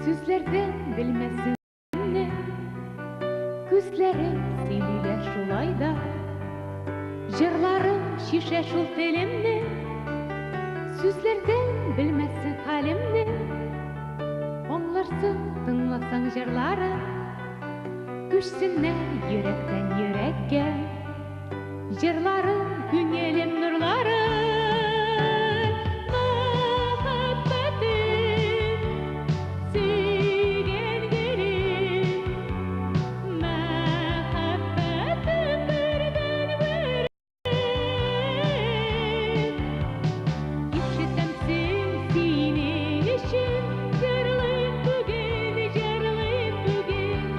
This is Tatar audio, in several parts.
Сүзләрдән белмәсенне, Күзләрем сөйлиләр шулай да. Җырларым чишә шул телемне, Сүзләрдән белмәссең хәлемне. Аңларсың, тыңласаң җырларым, Күчсеннәр йөрәктән йөрәккә. Җырларым, күңелем нурлары. Мәхәббәтем, сөйгән гөлем, Мәхәббәтем бердәнберем. Ишетәмсең, синең өчен җырлыйм бүген, җырлыйм бүген.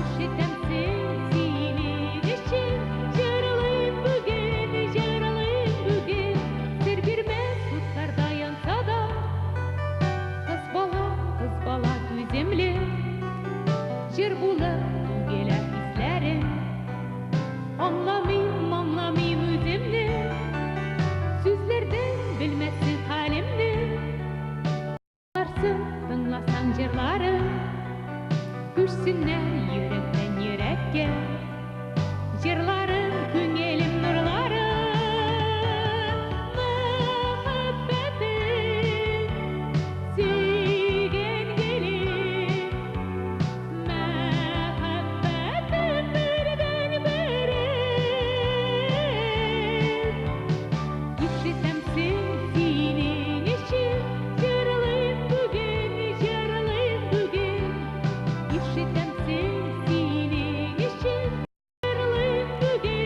Ишетәмсең, синең өчен җырлыйм бүген, җырлыйм бүген. Сер бирмәс утларда янса да, кыз бала, кыз бала түземле. Җыр булып түгелә хисләрем. Аңламыйм, аңламыйм үземне, Сүзләрдән белмәссең хәлемне. Аңларсың, тыңласаң җырларым, Күчсеннәр йөрәктән йөрәккә. Җырларым, күңелем нурлары. Мәхәббәтем, сөйгән гөлем, Мәхәббәтем бердәнберем. Ишетәмсең, синең өчен җырлыйм бүген, җырлыйм бүген. Ишетәмсең, синең өчен җырлыйм бүген, җырлыйм бүген.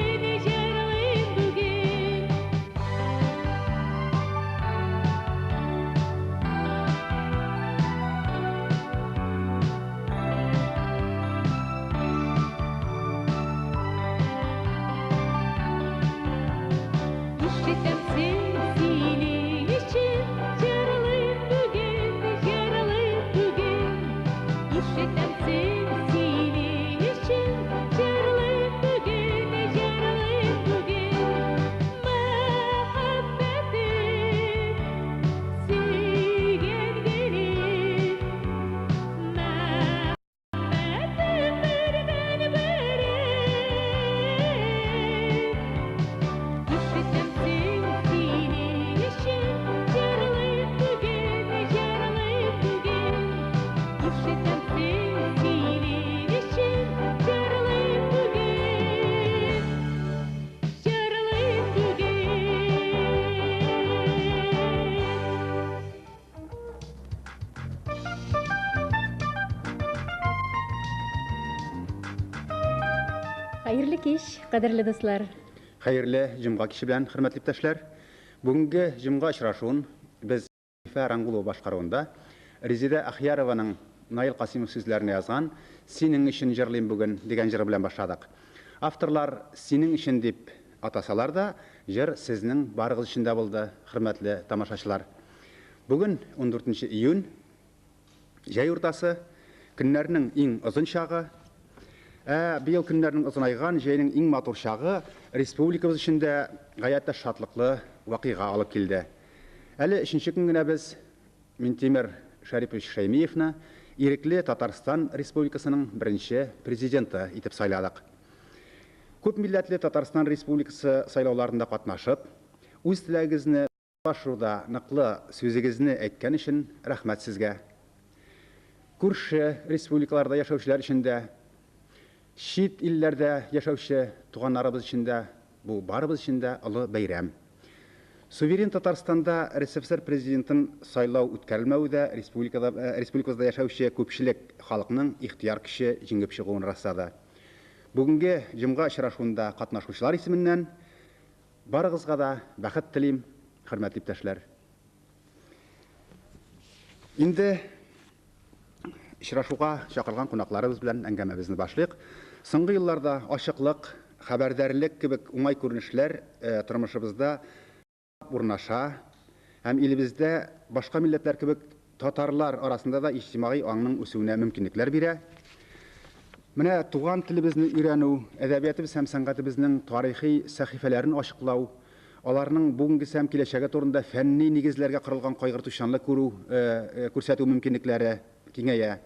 Ишетәмсең, синең өчен җырлыйм бүген, җырлыйм бүген. Ишетәмсең, синең өчен җырлыйм бүген, җырлыйм бүген. Мәхәббәтем, сөйгән гөлем, Мәхәббәтем бердәнберем. Ишетәмсең, синең өчен җырлыйм бүген, җырлыйм бүген. Ишетәмсең, синең өчен җырлыйм бүген, җырлыйм бүген. Хәерле кич, кадерле дуслар. Хәерле җомга киче белән, хөрмәтле иптәшләр. Бүгенге җомга очрашуын без Зифа Рангулова башкаруында Резеда Ахиярованың Наил Касыймов сүзләренә язган Синең өчен җырлыйм бүген дигән җыры белән башладык. Авторлар Синең өчен дип атасалар да, җыр сезнең барыгыз өчен дә булды, хөрмәтле тамашачылар. Бүген 14 июнь, җәй уртасы, көннәрнең иң озын чагы. Ә быел көннәрнең озынайган, җәйнең иң матур чагы республикабыз өчен дә гаять тә шатлыклы вакыйга алып килде. Әле өченче көн генә без Минтимер Шәрипович Шәймиевны ирекле Татарстан Республикасының беренче президенты итеп сайладык. Күп милләтле Татарстан Республикасы сайлауларында катнашып, үз теләгегезне ашыруда ныклы сүзегезне әйткән өчен рәхмәт сезгә. Күрше республикаларда яшәүчеләр өчен дә, чит илләрдә яшәүче туганнарыбыз өчен дә бу барыбыз өчен дә олы бәйрәм. Суверен Татарстанда РСФСР президентын сайлау үткәрелмәве дә республикада республикабызда яшәүче күпчелек халыкның ихтыяр көче җиңеп чыгуын раслады. Бүгенге җомга очрашуында катнашучылар исеменнән барыгызга да бәхет телим, хөрмәтле иптәшләр. Инде очрашуга чакырылган кунакларыбыз белән әңгәмәбезне башлыйк. Соңгы елларда ачыклык, хәбәрдарлек кебек уңай күренешләр тормышыбызда урнаша һәм илебездә башка милләтләр кебек татарлар арасында да иҗтимагый аңның үсүенә мөмкинлекләр бирә. Менә туган телебезне өйрәнү, әдәбиятыбыз һәм сәнгатебезнең тарихи сәхифәләрен ачыклау, аларның бүгенгесе һәм киләчәге турында фәнни нигезләргә корылган кайгыртучанлык күрү, күрсәтү мөмкинлекләре киңәя.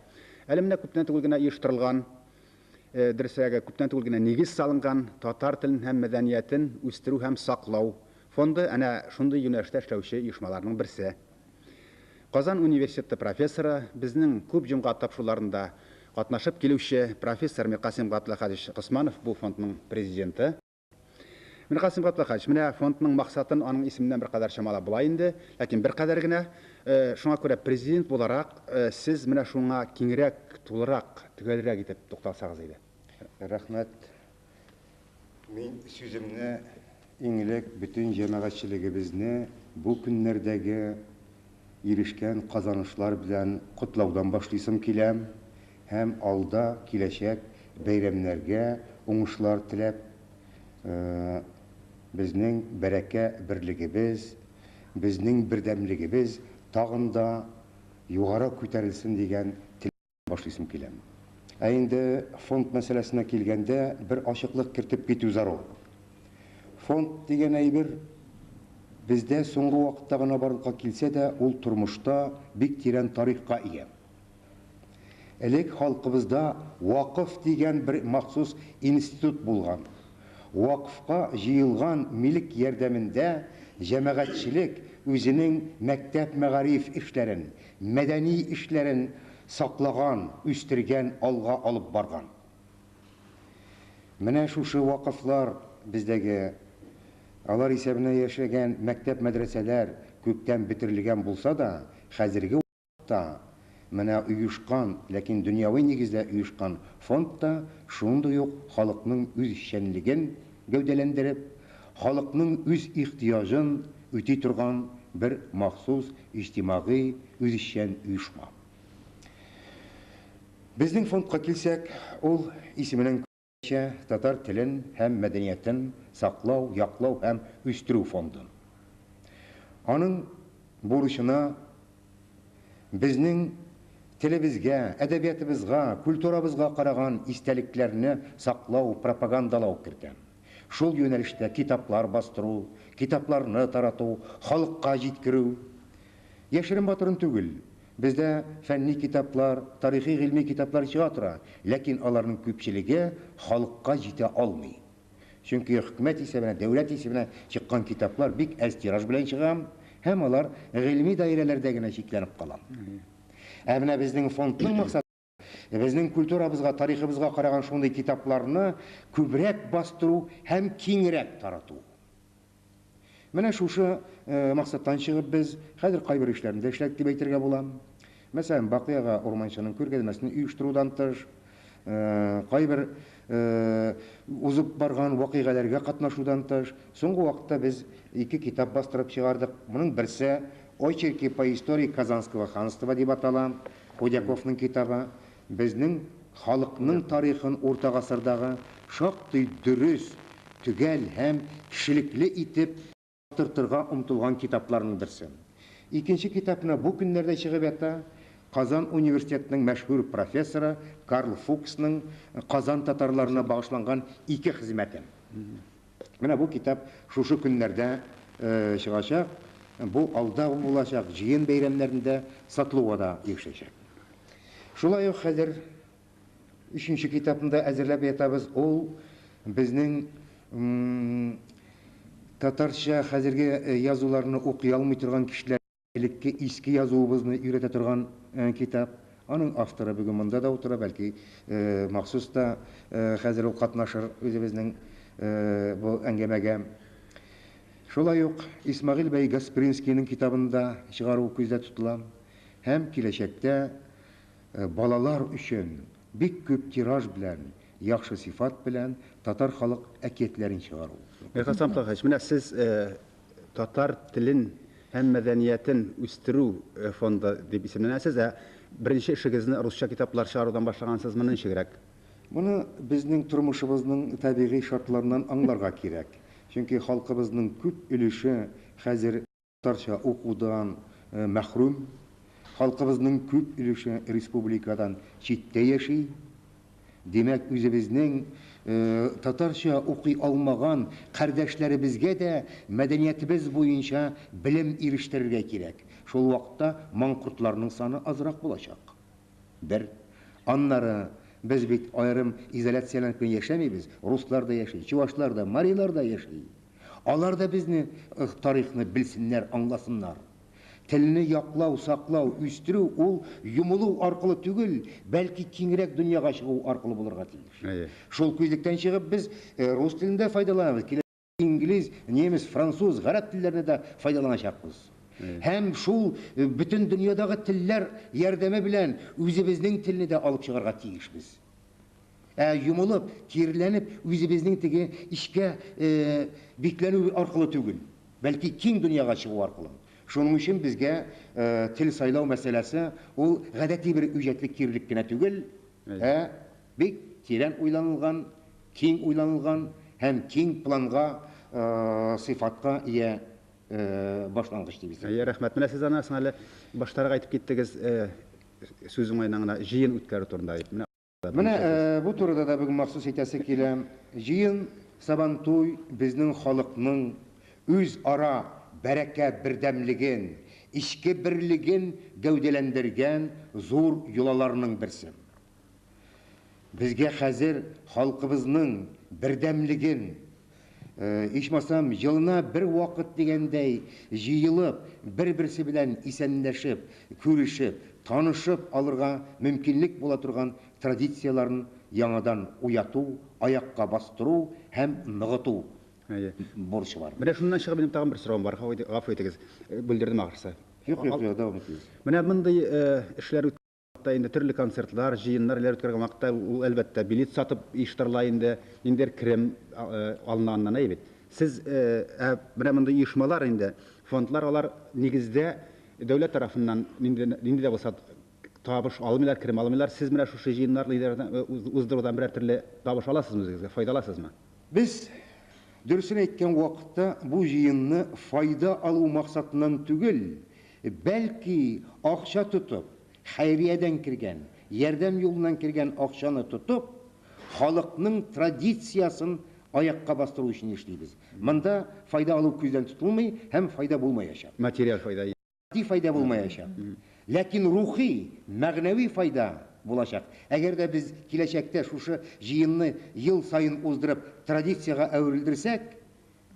Әле менә күптән түгел генә оештырылган, дөресрәге, күптән түгел генә нигез салынган Татар телен һәм мәдәниятен үстерү һәм саклау фонды әнә шундый юнәлештә эшләүче оешмаларның берсе. Казан университеты профессоры, безнең күп җомга тапшыруларында катнашып килүче профессор Миркасыйм Габделхадич Госманов бу фондның президенты. Миркасыйм Габделхадич, менә фондның максатын аның исеменнән беркадәр чамалап була инде, ләкин беркадәр генә. Шуңа күрә президент буларак сез менә шуңа киңрәк, тулырак, төгәлрәк итеп тукталсагыз иде. Рәхмәт. Мин сүземне иң элек бөтен җәмәгатьчелегебезне бу көннәрдәге ирешкән казанышлар белән котлаудан башлыйсым килә һәм алда киләчәк бәйрәмнәргә уңышлар теләп, безнең бәрәкә берлегебез, безнең бердәмлегебез тагын да югары күтәрелсен дигән теләк башлыйсым килә. Ә инде фонд мәсьәләсенә килгәндә, бер ачыклык кертеп китү зарур. Фонд дигән әйбер бездә соңгы вакытта гына барлыкка килсә дә, ул тормышта бик тирән тарихка ия. Элек халкыбызда вакыф дигән бер махсус институт булган. Вакыфка җыелган милек ярдәмендә җәмәгатьчелек үзенең мәктәп мәгариф эшләрен, мәдәни эшләрен саклаган, үстергән, алга алып барган. Менә шушы вакыфлар бездәге, алар исәбенә яшәгән мәктәп-мәдрәсәләр күптән бетерелгән булса да, хәзерге вакытта менә оешкан, ләкин дөньяви нигездә оешкан фонд та шундый ук халыкның үзешчәнлеген гәүдәләндереп, халыкның үз ихтыяҗын үти торган бер махсус иҗтимагый үзешчән оешма. Безнең фондка килсәк, ул исеменең күренүенчә татар телен һәм мәдәниятен саклау, яклау һәм үстерү фонды. Аның бурычына безнең телебезгә, әдәбиятыбызга, культурабызга караган истәлекләрне саклау, пропагандалау кертә. Шул юнәлештә китаплар бастыру, китапларны тарату, халыкка җиткерү. Яшерен батырын түгел, бездә фәнни китаплар, тарихи гыйльми китаплар чыга тора, ләкин аларның күпчелеге халыкка җитә алмый. Чөнки хөкүмәт исәбенә, дәүләт исәбенә чыккан китаплар бик әз тираж белән чыга һәм алар гыйльми даирәләрдә генә чикләнеп кала. Ә менә безнең фондның максаты безнең культурабызга, тарихыбызга караган шундый китапларны күбрәк бастыру һәм киңрәк тарату. Менә шушы максаттан чыгып без хәзер кайбер эшләрне дә эшләдек дип әйтергә була. Мәсәлән, Бакый ага Урманчының күргәзмәсен оештырудан тыш, кайбер узып барган вакыйгаларга катнашудан тыш, соңгы вакытта без ике китап бастырып чыгардык. Моның берсе Очерки по истории Казанского ханства дип атала, Худяковның китабы. Безнең халыкның тарихын урта гасырдагы шактый дөрес, төгәл һәм кешелекле итеп яктыртырга омтылган китапларның берсе. Икенче китапны бу көннәрдә чыгып ята Казан университетының мәшһүр профессоры Карл Фуксның Казан татарларына багышланган ике хезмәте. Менә бу китап шушы көннәрдә чыгачак. Бу алда булачак җыен бәйрәмнәрендә сатылуга да ирешәчәк. Шулай ук хәзер өченче китапны да әзерләп ятабыз. Ул безнең татарча хәзерге язуларны укый алмый торган кешеләр элекке иске язуыбызны өйрәтә торган китап. Аның авторы бүген монда да утыра, бәлки махсус та хәзер ул катнашыр үзебезнең бу әңгәмәгә. Шулай ук Исмәгыйль бәй Гаспринскийның китабын да чыгару күздә тотыла. Һәм киләчәктә балалар өчен бик күп тираж белән, яхшы сыйфат белән татар халык әкиятләрен чыгару. Мирхасан Тахач, менә сез татар телен һәм мәдәниятен үстерү фонды дип исемләнәсез, ә беренче эшегезне русча китаплар чыгарудан башлагансыз, моны ничегрәк? Моны безнең тормышыбызның табигый шартларыннан аңларга кирәк. Чөнки халкыбызның күп өлеше хәзер татарча укудан мәхрүм. Халкыбызның күп өлеше республикадан читтә яши. Димәк, үзебезнең татарча укый алмаган кардәшләребезгә дә мәдәниятебез буенча белем ирештерергә кирәк. Шул вакытта маңкортларның саны азрак булачак. Бер. Аннары без бит аерым изоляцияләнеп кенә яшәмибез. Руслар да яши, чувашлар да, марилар да яши. Алар да безне тарихны белсеннәр, аңласыннар. Телне яклау, саклау, үстерү ул йомылу аркылы түгел, бәлки киңрәк дөньяга чыгу аркылы булырга тиеш. Шул күзлектән чыгып без рус телендә файдаланабыз. Инглиз, немец, француз, гарәп телләрендә дә файдаланачакбыз. Һәм шул бөтен дөньядагы телләр ярдәме белән үзебезнең телне дә алып чыгарга тиешбез. Ә йомылып, киреләнеп, үзебезнең теге эчкә бикләнү аркылы түгел, бәлки киң дөньяга чыгу аркылы. Шуның өчен безгә тел сайлау мәсьәләсе ул гадәти бер үҗәтлек кирелек кенә түгел, ә бик тирән уйланылган, киң уйланылган һәм киң планга, сыйфатка ия башлангыч дип исәплим. Рәхмәт. Менә сез аны соң әле баштарак әйтеп киттегез, сүз уңаеннан гына җыен үткәрү турында дип. Менә бу турыда да бүген махсус әйтәсе килә. Җыен Сабантуй безнең халыкның үзара бәрәкә бердәмлеген, эчке берлеген гәүдәләндергән зур йолаларның берсе. Безгә хәзер халкыбызның бердәмлеген, ичмасам, елына бер вакыт дигәндәй җыелып, бер-берсе белән исәнләшеп, күрешеп, танышып алырга мөмкинлек була торган традицияларын яңадан уяту, аякка бастыру һәм ныгыту бурычы бар. Менә шуннан чыгып минем тагын бер соравым бар, гафу итегез, бүлдердем ахрысы. Юк, юк, юк, дәвам итегез. Менә мондый эшләр инде төрле концертлар, җыеннар үткәргән вакытта ул әлбәттә билет сатып оештырыла инде, ниндидер керем алына аннан, әйе бит. Сез менә мондый оешмалар инде, фондлар алар нигездә дәүләт тарафыннан нинди дә булса табыш алмыйлар, керем алмыйлар. Сез менә шушы җыеннар уздырудан берәр төрле табыш аласызмы үзегезгә, файда аласызмы? Без дөресен әйткән вакытта бу җыенны файда алу максатыннан түгел, бәлки акча тотып, хәйриядән кергән, ярдәм юлыннан кергән акчаны тотып, халыкның традициясын аякка бастыру өчен эшлибез. Монда файда алу күздән тотылмый һәм файда булмаячак. Материаль файда. Матди файда булмаячак. Ләкин рухи, мәгънәви файда булачак. Әгәр дә без киләчәктә шушы җыенны ел саен уздырып традициягә әверелдерсәк,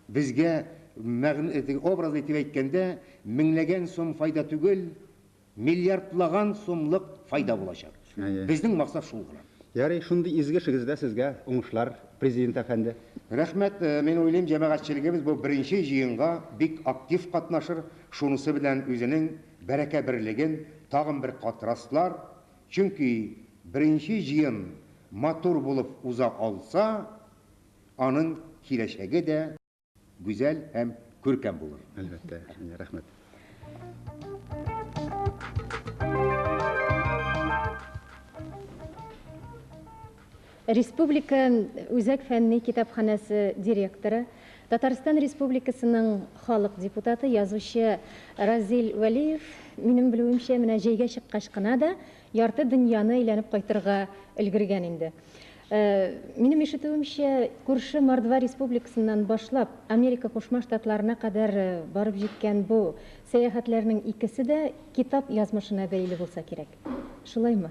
безгә образно итеп әйткәндә, меңләгән сум файда түгел, миллиардлаган сумлык файда булачак. Безнең максат шул гына. Ярый, шундый изге эшегездә сезгә уңышлар, президент әфәнде. Рәхмәт, мин уйлыйм, җәмәгатьчелегебез бу беренче җыенга бик актив катнашыр, шунысы белән үзенең бәрәкә берлеген тагын бер кат раслар, чөнки беренче җыен матур булып уза алса, аның киләчәге дә гүзәл һәм күркәм булыр. Әлбәттә, рәхмәт. Республика Үзәк фәнни китапханәсе директоры, Татарстан Республикасының халык депутаты, язучы Разил Вәлиев, минем белүемчә, менә җәйгә чыккач кына да ярты дөньяны әйләнеп кайтырга өлгергән инде. Минем ишетүемчә, күрше Мордва Республикасыннан башлап Америка Кушма Штатларына кадәр барып җиткән бу сәяхәтләрнең икесе дә китап язмышына бәйле булса кирәк. Шулаймы?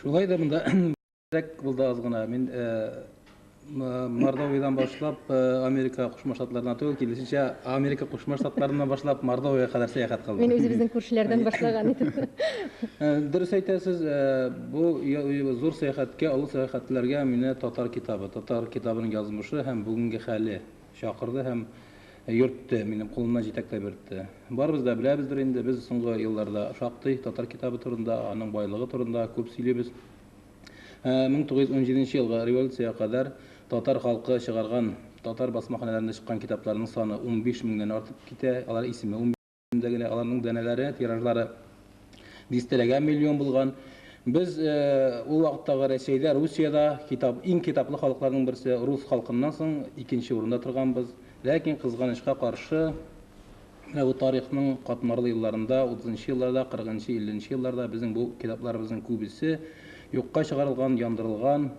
Шулай да монда булды аз гына. Мин Мордовиядан башлап Америка Кушма Штатларына түгел, килесенчә Америка Кушма Штатларыннан башлап Мордовияга кадәр сәяхәт кылдым. Мин үзебезнең күршеләрдән башлаган идем. Дөрес әйтәсез, бу зур сәяхәткә, олы сәяхәтләргә мине татар китабы, татар китабының язмышы һәм бүгенге хәле чакырды һәм йөртте, минем кулымнан җитәкләп йөртте. Барыбыз да беләбездер инде, без соңгы елларда шактый татар китабы турында, аның байлыгы турында күп сөйлибез. 1917 елгы революциягә кадәр татар халкы чыгарган, татар басмаханәләрендә чыккан китапларның саны 15 меңнән артып китә. Алар исеме 15 меңдә генә, аларның данәләре, тиражлары дистәләгән миллион булган. Без ул вакыттагы Рәсәйдә, Русиядә китап, иң китаплы халыкларның берсе, рус халкыннан соң икенче урында торганбыз. Ләкин кызганычка каршы, менә бу тарихның катмарлы елларында, 30 елларда, 40-нчы, 50 елларда безнең бу китапларыбызның күбесе юкка чыгарылган, яндырылган,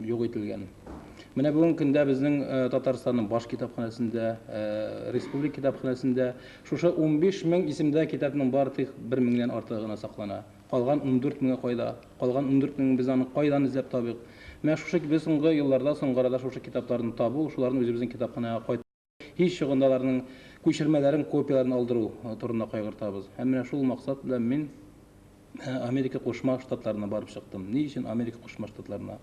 юк ителгән. Менә бүгенге көндә безнең Татарстанның баш китапханәсендә, республика китапханәсендә шушы 15 мең исемдә китапның бары тик 1 меңнән артыгы гына саклана. Калган 14 меңе кайда? Калган 14 меңен без аны кайдан эзләп табыйк? Менә шушы без соңгы елларда, соңгы арада шушы китапларны табу, шуларны үзебезнең китапханәгә кайтару, һич югында аларның күчермәләрен, копияләрен алдыру турында кайгыртабыз. Һәм менә шул максат белән мин Америка Кушма Штатларына барып чыктым. Ни өчен Америка Кушма Штатларына?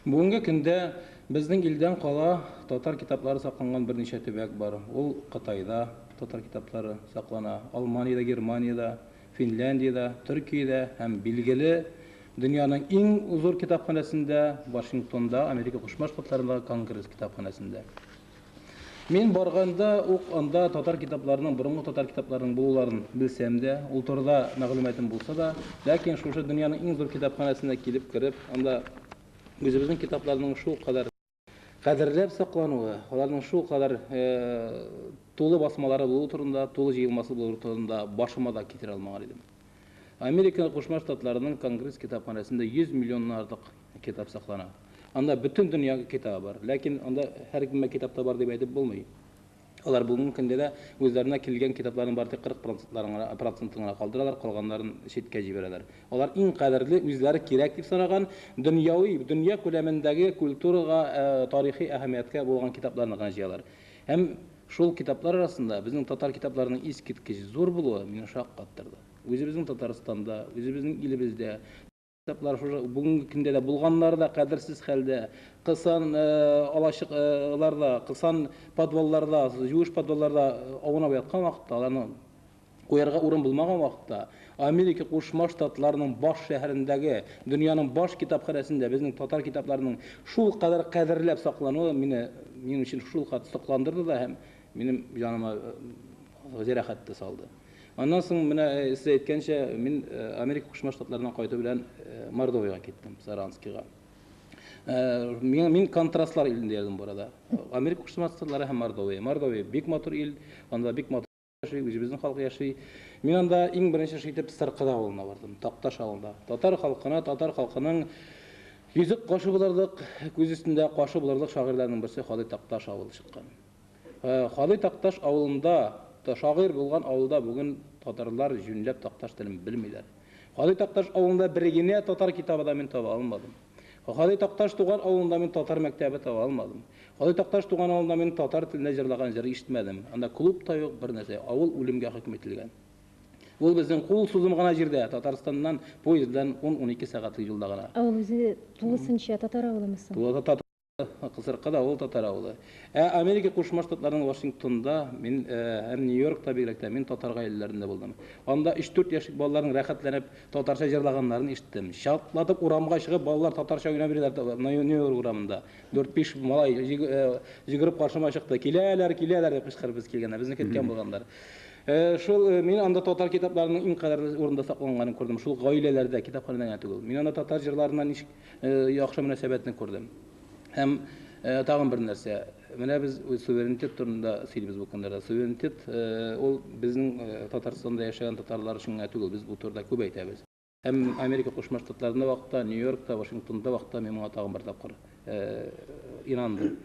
Бүгенге көндә безнең илдән кала татар китаплары сакланган берничә төбәк бар. Ул Кытайда татар китаплары саклана, Алманиядә, Германиядә, Финляндиядә, Төркиядә һәм, билгеле, дөньяның иң зур китапханәсендә, Вашингтонда, Америка Кушма Штатларындагы Конгресс китапханәсендә. Мин барганда ук анда татар китапларының, борынгы татар китапларының булуларын белсәм дә, ул турыда мәгълүматым булса да, ләкин шушы дөньяның иң зур китапханәсенә килеп кереп, анда үзебезнең китапларның шул кадәр кадерләп саклануы, аларның шул кадәр тулы басмалары булуы турында, тулы җыелмасы булуы турында башыма да китерә алмаган идем. Америка Кушма Штатларының Конгресс китапханәсендә 100 миллионнан артык китап саклана. Анда бөтен дөнья китабы бар. Ләкин анда һәркемгә китап та бар дип әйтеп булмый. Алар бүгенге көндә дә үзләренә килгән китапларның бары тик 40 процентларын гына, процентын гына калдыралар, калганнарын читкә җибәрәләр. Алар иң кадерле, үзләре кирәк дип санаган, дөньяви, дөнья күләмендәге культурага, тарихи әһәмияткә булган китапларны гына җыялар. Һәм шул китаплар арасында безнең татар китапларының искиткеч зур булуы мине шаккаттырды. Үзебезнең Татарстанда, үзебезнең илебездә китаплар шушы бүгенге көндә дә булганнары да кадерсез хәлдә, кысан алачыкларда, кысан подвалларда, юеш подвалларда аунап яткан вакытта, аларны куярга урын булмаган вакытта, Америка Кушма Штатларының баш шәһәрендәге дөньяның баш китапханәсендә безнең татар китапларының шул кадәр кадерләп саклануы мине минем өчен шул кадәр сокландырды да һәм минем җаныма җәрәхәт тә салды. Аннан соң менә сез әйткәнчә, мин Америка Кушма Штатларыннан кайту белән Мордовиягә киттем, Саранскига. Мин контрастлар илендә йөрдем бу арада. Америка Кушма Штатлары һәм Мордовия. Мордовия бик матур ил, анда бик матур яши, үзебезнең халык яши. Мин анда иң беренче эш итеп Сыркыда авылына бардым, Такташ авылында. Татар халкына, татар халкының йөзек кашы булырлык, күз өстендә кашы булырлык шагыйрьләрнең берсе Һади Такташ авылы чыккан. Һади Такташ авылында, шагыйрь булган авылда бүген татарлар җүнләп Такташ телен белмиләр. Һади Такташ авылында бер генә татар китабы да мин таба алмадым. Һади Такташ туган авылында мин татар мәктәбе таба алмадым. Һади Такташ туган авылында мин татар телендә җырлаган җыр ишетмәдем. Анда клуб та юк, бер нәрсә. Авыл үлемгә хөкем ителгән. Ул безнең кул сузым гына җирдә, Татарстаннан поезд белән 10-12 сәгатьлек юлда гына. Авыл үзе тулысынча татар авылымы соң? Тулы татар. Кысырка да ул татар авылы. Ә Америка Кушма Штатларының Вашингтонда мин һәм Нью-Йоркта бигрәк тә мин татар гаиләләрендә булдым. Анда 3-4 яшьлек балаларның рәхәтләнеп татарча җырлаганнарын ишеттем. Чатлатып урамга чыгып балалар татарча уйнап йөриләр Нью-Йорк урамында. 4-5 малай йөгереп каршыма чыкты. Киләләр, киләләр дип кычкырып без килгәннәр. Безне көткән булганнар. Шул мин анда татар китапларының иң кадерле урында сакланганын күрдем. Шул гаиләләрдә, китапханәдә генә түгел. Мин анда татар җырларына ничек яхшы мөнәсәбәтне күрдем. Һәм тагын бер нәрсә. Менә без суверенитет турында сөйлибез бу көннәрдә. Суверенитет ул безнең Татарстанда яшәгән татарлар өчен генә түгел, без бу турыда күп әйтәбез. Һәм Америка Кушма Штатларында вакытта, Нью-Йоркта, Вашингтонда вакытта мин моңа тагын бер тапкыр инандым.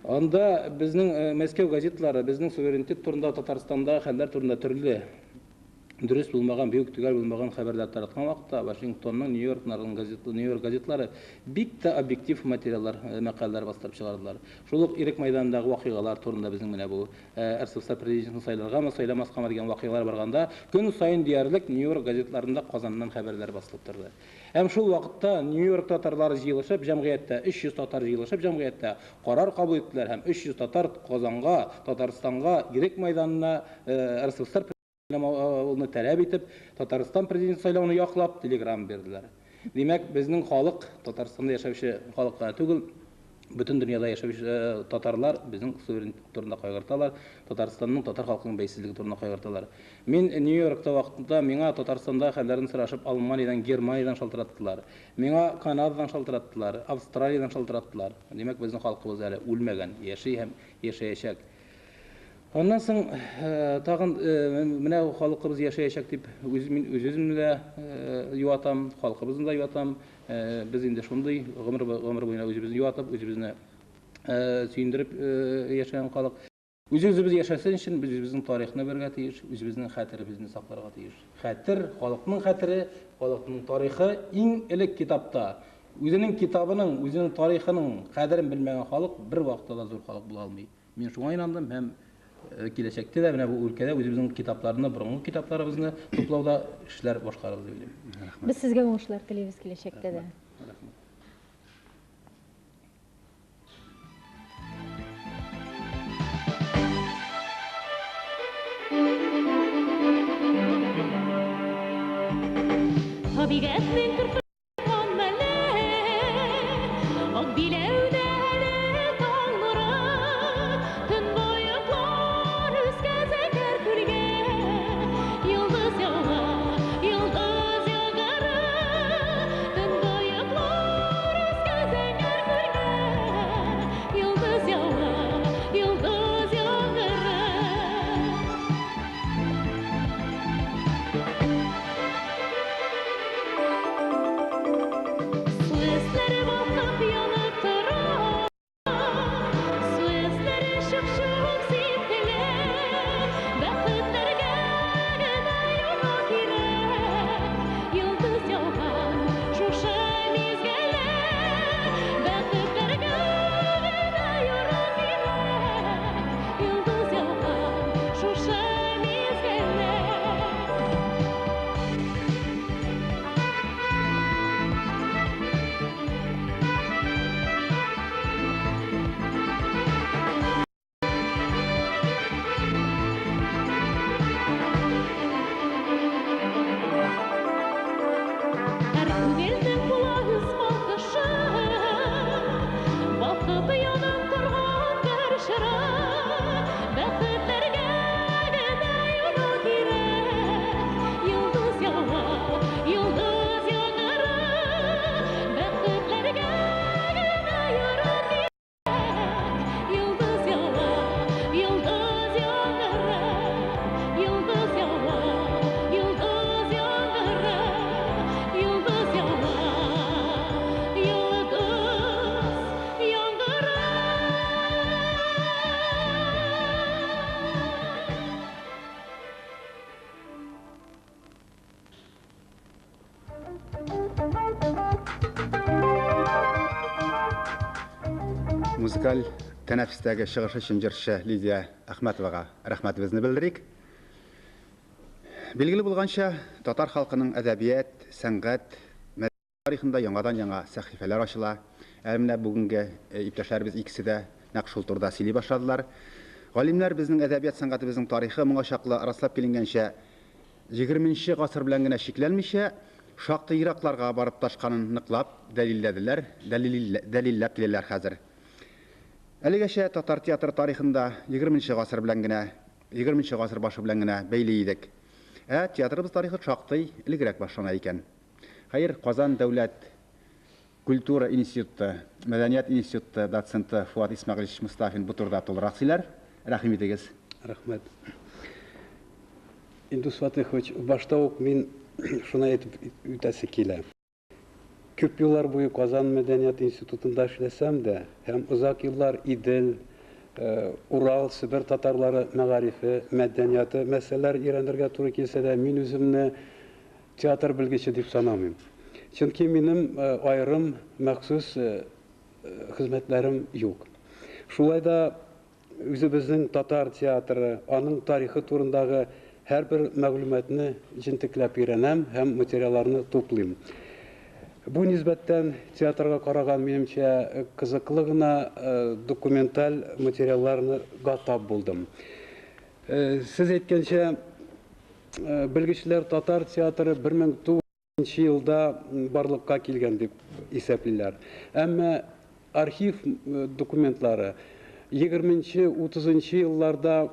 Анда безнең Мәскәү газетлары безнең суверенитет турында, Татарстандагы хәлләр турында төрле дөрес булмаган, бик төгәл булмаган хәбәрләр тараткан вакытта Вашингтонның, Нью-Йоркның газет, Нью-Йорк газетлары бик тә объектив материаллар, мәкаләләр бастырып чыгардылар. Шул ук Ирек мәйданындагы вакыйгалар турында безнең менә бу РСФСР президентын сайларгамы, сайламаскамы дигән вакыйгалар барганда, көн саен диярлек Нью-Йорк газетларында Казаннан хәбәрләр басылып торды. Һәм шул вакытта Нью-Йорк татарлары җыелышып, җәмгыятьтә 300 татар җыелышып җәмгыятьтә карар кабул иттеләр һәм 300 татар Казанга, Татарстанга, Ирек мәйданына РСФСР ны таләп итеп, Татарстан президенты сайлауны яклап телеграм бирделәр. Димәк, безнең халык, Татарстанда яшәүче халык кына түгел, бөтен дөньяда яшәүче татарлар безнең суверенитет турында кайгырталар, Татарстанның, татар халкының бәйсезлеге турында кайгырталар. Мин Нью-Йоркта вакытында миңа Татарстанда хәлләрен сорашып Алманиядән, Германиядән шалтыраттылар. Миңа Канададан шалтыраттылар, Австралиядән шалтыраттылар. Димәк, безнең халкыбыз әле үлмәгән, яши һәм яшәячәк. Аннан соң тагын менә халкыбыз яшәячәк дип үз мин үз-үземне дә юатам, халкыбызны да юатам. Без инде шундый гомер гомер буена үзебезне юатып, үзебезне сөендереп яшәгән халык. Үз-үзебез яшәсен өчен без үзебезнең тарихны белергә тиеш, үзебезнең хәтеребезне сакларга тиеш. Хәтер, халыкның хәтере, халыкның тарихы иң элек китапта. Үзенең китабының, үзенең тарихының кадерен белмәгән халык бер вакытта да зур халык була алмый. Мин шуңа инандым һәм киләчәктә дә менә бу өлкәдә үзебезнең китапларны, борынгы китапларыбызны туплауда эшләр башкарырбыз дип уйлыйм. Без сезгә уңышлар телибез киләчәктә дә. Рәхмәт. Табигатьнең кырпыган мәле, Ак биләүдә әле таң нуры, Төнбоеклар үскән зәңгәр күлгә. Йолдыз ява, йолдыз яңгыры, Төнбоеклар үскән зәңгәр күлгә. Йолдыз ява, йолдыз яңгыры. Су өсләре балкып янып тора, Су өсләре чук-чук сипкелә. Бәхетләргә генә юрау кирәк, Йолдыз яуган шушы мизгелдә. Бәхетләргә генә юрау кирәк, Йолдыз яуган шушы мизгелдә. Һәр күңелнең була үз балкышы, Балкып янып торган бер чыра. Бәхетләргә генә юрау кирәк, Йолдыз ява, йолдыз яңгыры. Бәхетләргә генә юрау кирәк, Йолдыз ява, йолдыз яңгыры. Йолдыз ява, йолдыз яңгыры. Йолдыз ява, йолдыз яңгыры. Музыкаль тәнәфестәге чыгышы өчен җырчы Лидия Әхмәтовага рәхмәтебезне белдерик. Билгеле булганча, татар халкының әдәбият, сәнгать, мәдәният тарихында яңадан-яңа сәхифәләр ачыла. Ә менә бүгенге иптәшләребез икесе дә нәкъ шул турыда сөйли башладылар. Галимнәр безнең әдәбият сәнгатебезнең тарихы моңа чаклы раслап киленгәнчә 20 гасыр белән генә чикләнмичә, шактый еракларга барып ташканын ныклап дәлилләделәр, дәлилләп киләләр хәзер. Әлегәчә татар театры тарихында 20 гасыр белән генә, 20 гасыр башы белән генә бәйле идек. Ә театрыбыз тарихы шактый элегрәк башлана икән. Хәер, Казан дәүләт культура институты, мәдәният институты доценты Фуат Исмәгыйлевич Мустафин бу турыда тулырак сөйләр. Рәхим итегез. Рәхмәт. Индус Фатыйхович, башта ук мин шуны әйтеп үтәсе килә. Күп еллар буе Казан мәдәният институтында эшләсәм дә, һәм озак еллар Идел, Урал, Себер татарлары мәгарифе, мәдәнияты мәсьәләләр өйрәнергә туры килсә дә, мин үземне театр белгече дип санамыйм. Чөнки минем аерым махсус хезмәтләрем юк. Шулай да үзебезнең татар театры, аның тарихы турындагы һәрбер мәгълүматны җентекләп өйрәнәм һәм материалларны туплыйм. Бу нисбәттән театрга караган минемчә кызыклы гына документаль материалларны тап булдым. Сез әйткәнчә, белгечләр татар театры 1900 елда барлыкка килгән дип исәплиләр. Әмма архив документлары 20-30 елларда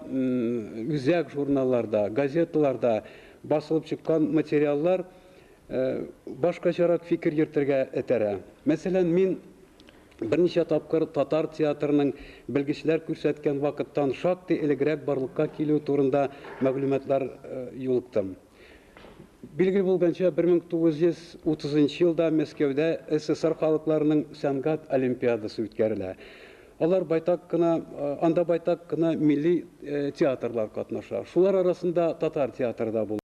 үзәк журналларда, газеталарда басылып чыккан материаллар башкачарак фикер йөртергә этәрә. Мәсәлән, мин берничә тапкыр татар театрының белгечләр күрсәткән вакыттан шактый элегрәк барлыкка килү турында мәгълүматлар юлыктым. Билгеле булганча, 1930 елда Мәскәүдә СССР халыкларының сәнгать олимпиадасы үткәрелә. Алар байтак кына, анда байтак кына милли театрлар катнаша. Шулар арасында татар театры да була.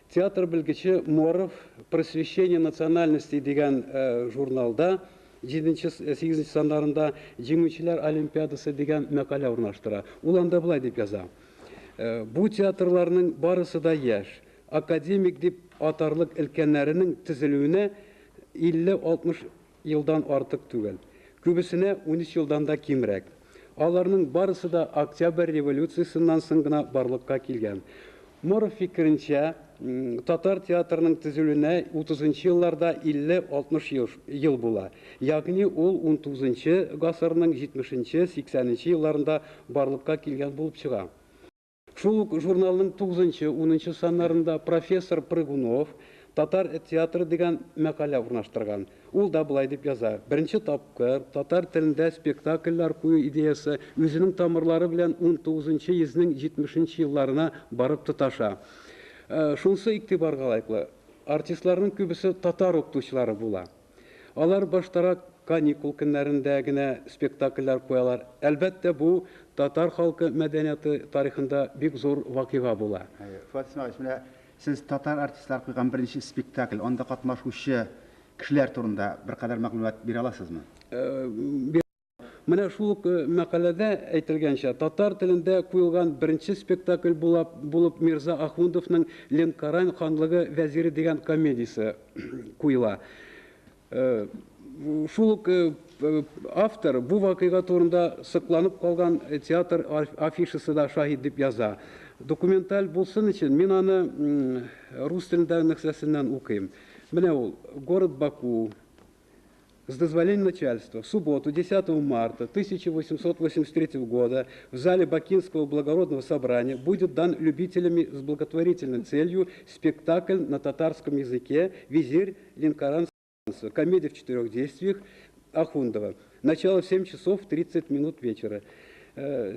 Театр белгече Моров «Просвещение национальностей» дигән журналда 7-8 саннарында «Җиңүчеләр олимпиадасы» дигән мәкалә урнаштыра. Ул анда болай дип яза. Бу театрларның барысы да яшь, академик дип атарлык өлкәннәренең төзелүенә 50-60 елдан артык түгел. Күбесенә 13 елдан да кимрәк. Аларның барысы да Октябрь революциясеннән соң гына барлыкка килгән. Моров фикеренчә, татар театрының төзелүенә 30 елларда 50-60 ел була. Ягъни ул 19 гасырның 70-80 елларында барлыкка килгән булып чыга. Шул ук журналның 9-10 саннарында профессор Прыгунов «Татар театры» дигән мәкалә урнаштырган. Ул да болай дип яза. Беренче тапкыр татар телендә спектакльләр кую идеясы үзенең тамырлары белән 19 йөзнең 70 елларына барып тоташа. Шунысы игътибарга лаеклы. Артистларның күбесе татар укытучылары була. Алар баштарак каникул көннәрендә генә спектакльләр куялар. Әлбәттә, бу татар халкы мәдәнияты тарихында бик зур вакыйга була. Фуат Исмәгыйлевич, менә сез татар артистлар куйган беренче спектакль, анда катнашучы кешеләр турында беркадәр мәгълүмат бирә аласызмы? Менә шул ук мәкаләдә әйтелгәнчә, татар телендә куелган беренче спектакль булып Мирза Ахундовның Ленкорань ханлыгы вәзире дигән комедиясе куела. Шул ук автор бу вакыйга турында сокланып калган театр афишасы да шаһит дип яза. Документаль булсын өчен мин аны рус телендәге нөсхәсеннән укыйм. Менә ул: «Город Баку. С дозволения начальства, в субботу, 10 марта 1883 года в зале Бакинского благородного собрания будет дан любителями с благотворительной целью спектакль на татарском языке «Визирь Ленкоран». Комедия в четырех действиях Ахундова. Начало в 7 часов 30 минут вечера».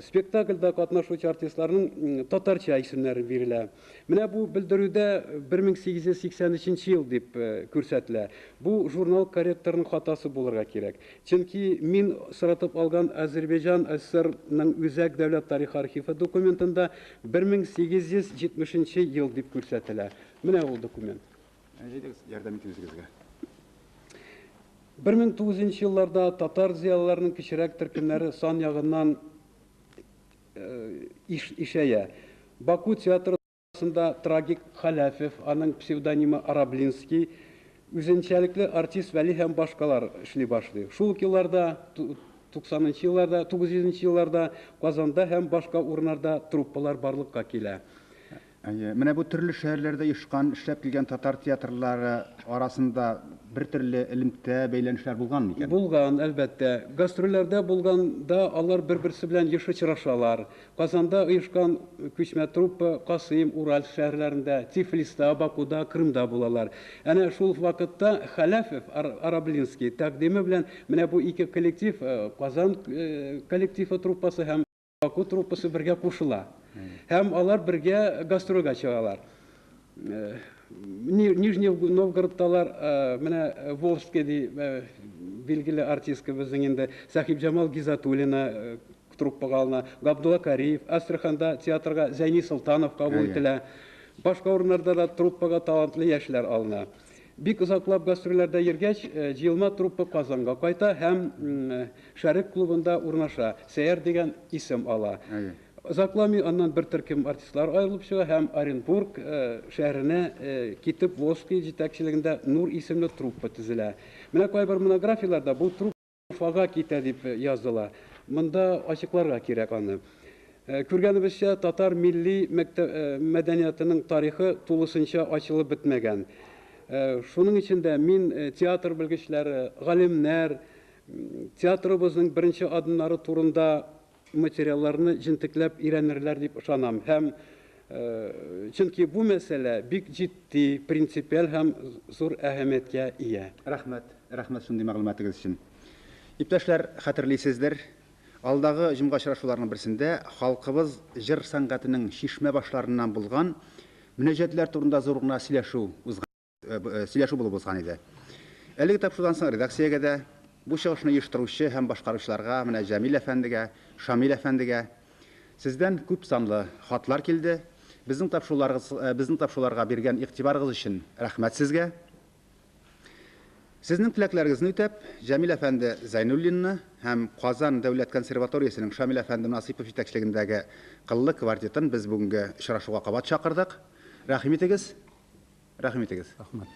Спектакльдә катнашучы артистларның татарча исемнәре бирелә. Менә бу белдерүдә 1883 ел дип күрсәтелә. Бу журнал корректорының хатасы булырга кирәк. Чөнки мин соратып алган Азербайҗан ССРның Үзәк дәүләт тарихы архивы документында 1870 ел дип күрсәтелә. Менә ул документ. Әйдәгез, ярдәм итегез безгә. 1900 елларда татар зыялыларының кечерәк төркемнәре сан ягыннан ишәя. Баку театрында трагик Халяфев, аның псевдонимы Араблинский, үзенчәлекле артист Вәли һәм башкалар эшли башлый. Шул ук елларда, 90 елларда, 900 елларда Казанда һәм башка урыннарда труппалар барлыкка килә. Әйе, менә бу төрле шәһәрләрдә оешкан, эшләп килгән татар театрлары арасында бер төрле элемтә, бәйләнешләр булган микән? Булган, әлбәттә. Гастрольләрдә булганда алар бер-берсе белән еш очрашалар. Казанда оешкан күчмә труппа Касыйм, Уральск шәһәрләрендә, Тифлиста, Бакуда, Крымда булалар. Әнә шул вакытта Халяфев, Араблинский тәкъдиме белән менә бу ике коллектив, Казан коллективы труппасы һәм Баку труппасы бергә кушыла. Һәм алар бергә гастрольгә чыгалар. Нижний Новгородталар менә Волжский ди билгеле артистка безнең инде Сәхибҗамал Гизатуллина труппага алына, Габдулла Кариев, Астраханда театрга Зәйни Солтанов кабул ителә. Башка урыннарда да труппага талантлы яшьләр алына. Бик озаклап гастрольләрдә йөргәч, җыелма труппа Казанга кайта һәм Шәрык клубында урнаша, Сәяр дигән исем ала. Озакламый аннан бер төркем артистлар аерылып чыга һәм Оренбург шәһәренә китеп Волжский җитәкчелегендә Нур исемле труппа төзелә. Менә кайбер монографияләрдә бу труппа Уфага китә дип языла. Монда ачыкларга кирәк аны. Күргәнебезчә, татар милли мәдәниятының тарихы тулысынча ачылып бетмәгән. Шуның өчен дә мин театр белгечләре, галимнәр, театрыбызның беренче адымнары турында материалларны җентекләп өйрәнерләр дип ышанам. Һәм чөнки бу мәсьәлә бик җитди, принципиаль һәм зур әһәмияткә ия. Рәхмәт, рәхмәт шундый мәгълүматыгыз өчен. Иптәшләр, хәтерлисездер, алдагы җомга очрашуларының берсендә халкыбыз җыр сәнгатенең чишмә башларыннан булган мөнәҗәтләр турында зур гына сөйләшү узган, сөйләшү булып узган иде. Әлеге тапшырудан соң редакциягә дә, Бу чыгышны оештыручы һәм башкаручыларга, менә Җәмил әфәндегә, Шамил әфәндегә. Сездән күп санлы хатлар килде. Безнең тапшыруларыгыз, безнең тапшыруларга биргән игътибарыгыз өчен рәхмәт сезгә. Сезнең теләкләрегезне үтәп, Җәмил әфәнде Зәйнуллинны һәм Казан дәүләт консерваториясенең Шамил әфәнде Насыйпов җитәкчелегендәге кыллы квартетын без бүгенге очрашуга кабат чакырдык. Рәхим итегез. Рәхим итегез. Рәхмәт.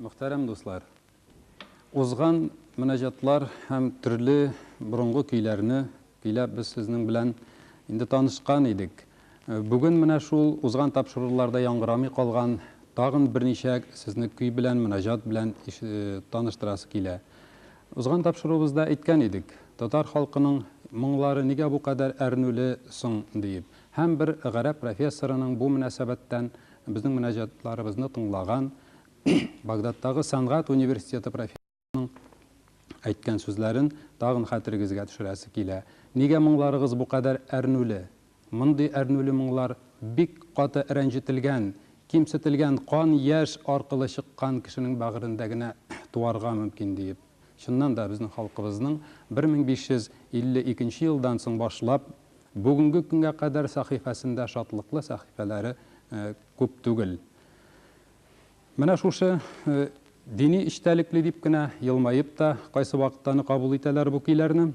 Мөхтәрәм дуслар, узган мөнәҗәтлар һәм төрле борынгы көйләрне көйләп без сезнең белән инде танышкан идек. Бүген менә шул узган тапшыруларда яңгырамый калган тагын берничә сезне көй белән, мөнәҗәт белән таныштырасы килә. Узган тапшыруыбызда әйткән идек, татар халкының моңлары нигә бу кадәр әрнүле соң диеп. Һәм бер гарәп профессорының бу мөнәсәбәттән безнең мөнәҗәтларыбызны тыңлаган Багдадтагы сәнгать университеты профессорының әйткән сүзләрен тагын хәтерегезгә төшерәсе килә. Нигә моңларыгыз бу кадәр әрнүле? Мондый әрнүле моңлар бик каты рәнҗетелгән, кимсетелгән кан-яшь аркылы чыккан кешенең бәгырендә генә туарга мөмкин диеп. Чыннан да безнең халкыбызның 1552 елдан соң башлап бүгенге көнгә кадәр сәхифәсендә шатлыклы сәхифәләре күп түгел. Менә шушы дини эчтәлекле дип кенә елмаеп та кайсы вакыттаны кабул итәләр бу көйләрне.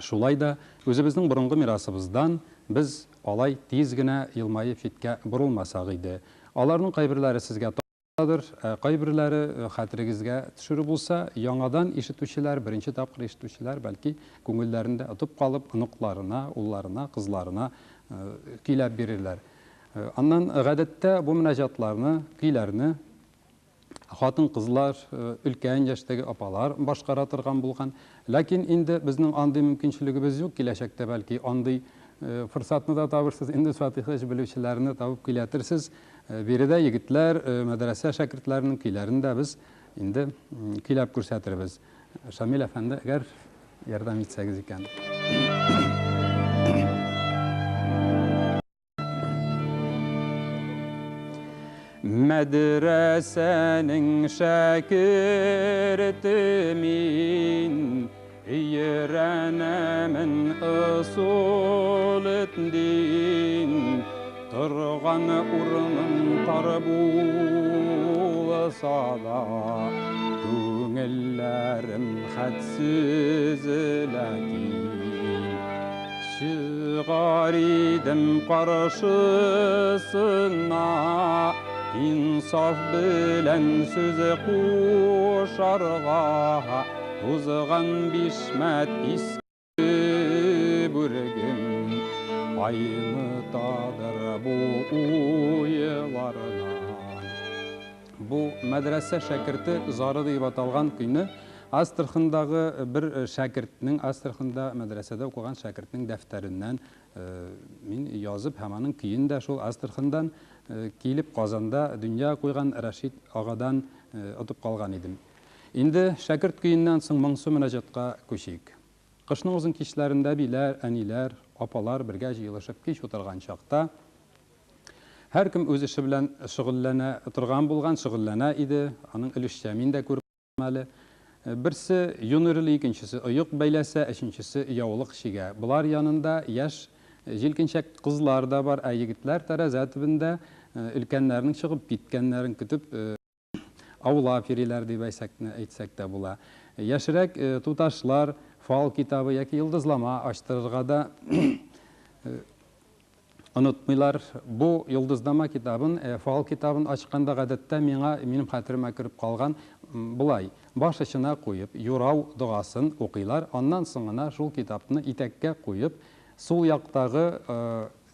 Шулай да үзебезнең борынгы мирасыбыздан без алай тиз генә елмаеп читкә борылмасак иде. Аларның кайберләре сезгә Дыр, ә кайберләре хәтерегезгә төшерү булса, яңадан ишетүчеләр, беренче тапкыр ишетүчеләр, бәлки, күңелләрендә отып калып, оныкларына, улларына, кызларына көйләп бирерләр. Аннан, гадәттә, бу мөнәҗәтларны, көйләрне хатын-кызлар, өлкән яшьтәге апалар башкара торган булган. Ләкин инде безнең андый мөмкинчелегебез юк, киләчәктә, бәлки, андый форсатны да табырсыз, инде Фатыйхыч белүчеләрне табып көйләтерсез. Биредә егетләр, мәдрәсә шәкертләренең көйләрен дә без инде көйләп күрсәтербез. Шамил әфәнде, әгәр ярдәм итсәгез икән. Мәдрәсәнең шәкерте мин, Өйрәнәмен ысул дин, Торган урыным тар булса да, Күңелләрем хәтсез ләкин. Чыгар идем каршысына, Инсаф белән сүз кушарга, Тузган бишмәт иске бүрегем Айнытадыр бу уйлардан. Бу Мәдрәсә шәкерте зары диеп аталган көйне Астрахандагы бер шәкертнең, Астраханда мәдрәсәдә укыган шәкертнең дәфтәреннән мин язып һәм аның көен дә шул Астрахандан килеп Казанда дөнья куйган Рәшит агадан отып калган идем. Инде шәкерт көеннән соң моңсу мөнәҗәтка күчик. Кышның озын кичләрендә әбиләр, әниләр, апалар бергә җыелышып кич утырган чакта, һәркем үз эше белән шөгыльләнә торган булган, шөгыльләнә иде, аның өлешчә мин дә күреп калдым әле. Берсе йон өрли, икенчесе оек бәйләсә, өченчесе яулык чигә. Болар янында яшь җилкенчәк кызлар да бар, ә егетләр тәрәзә төбендә өлкәннәрнең чыгып киткәннәрен көтеп, Аулап йөриләр дип әйтсәк, әйтсәк тә була. Яшьрәк туташлар фал китабы яки йолдызлама ачтырырга да онытмыйлар. Бу йолдызнама китабын, фал китабын ачканда гадәттә миңа, минем хәтеремә кереп калган болай: баш очына куеп, юрау догасын укыйлар, аннан соң гына шул китапны итәккә куеп, сул яктагы